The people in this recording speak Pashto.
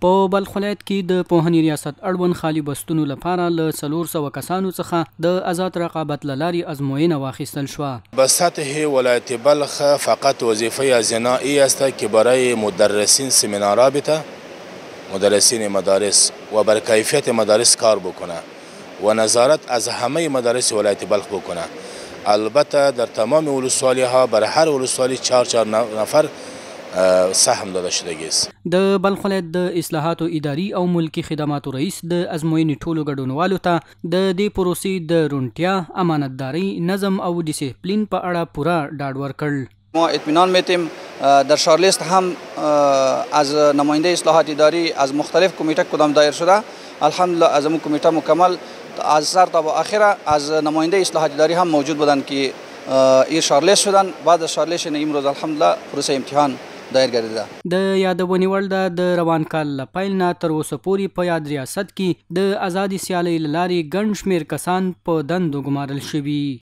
په بلخ ولایت کې د پوهنې ریاست اړوند خالي بستونو لپاره له 400 کسانو څخه د ازاد رقابت له لارې ازموینه واخیستل شوه. به سطح ولایت بلخ فقط وظیفه ازینا ای است که برای مدرسین سمینارا بته، مدرسین مدارس و بر کیفیت مدارس کار بکنه و نظارت از همه مدارس ولایت بلخ بکنه. البته در تمام ولسوالی ها بر هر ولسوالی چهار چهار نفر سهم داده شدگی است. د بلخ ولایت د اصلاحاتو اداري او ملکي خدماتو رئیس د ازموینې ټولو ګډونوالو ته د دې پروسې د روڼتیا، امانتدارۍ، نظم او ډیسپلین په اړه پوره ډاډ ورکړ. ما اطمینان میتیم در شارلیست هم از نماینده اصلاحات اداری از مختلف کمیته کدام دایر شده، الحمدلله از امو کمیته مکمل از سر تا به آخر از نماینده اصلاحات اداری هم موجود بودند که ایر شارلیست شدن. بعد از شارلیست امروز الحمدلله پروسه امتحان دایر ګرځیده. د یادونې وړ ده، د روان کال له پیل نه تر اوسه پورې په یاد ریاست کې د ازادې سیالۍ له لارې ګڼ شمېر کسان په دندو ګمارل شوي.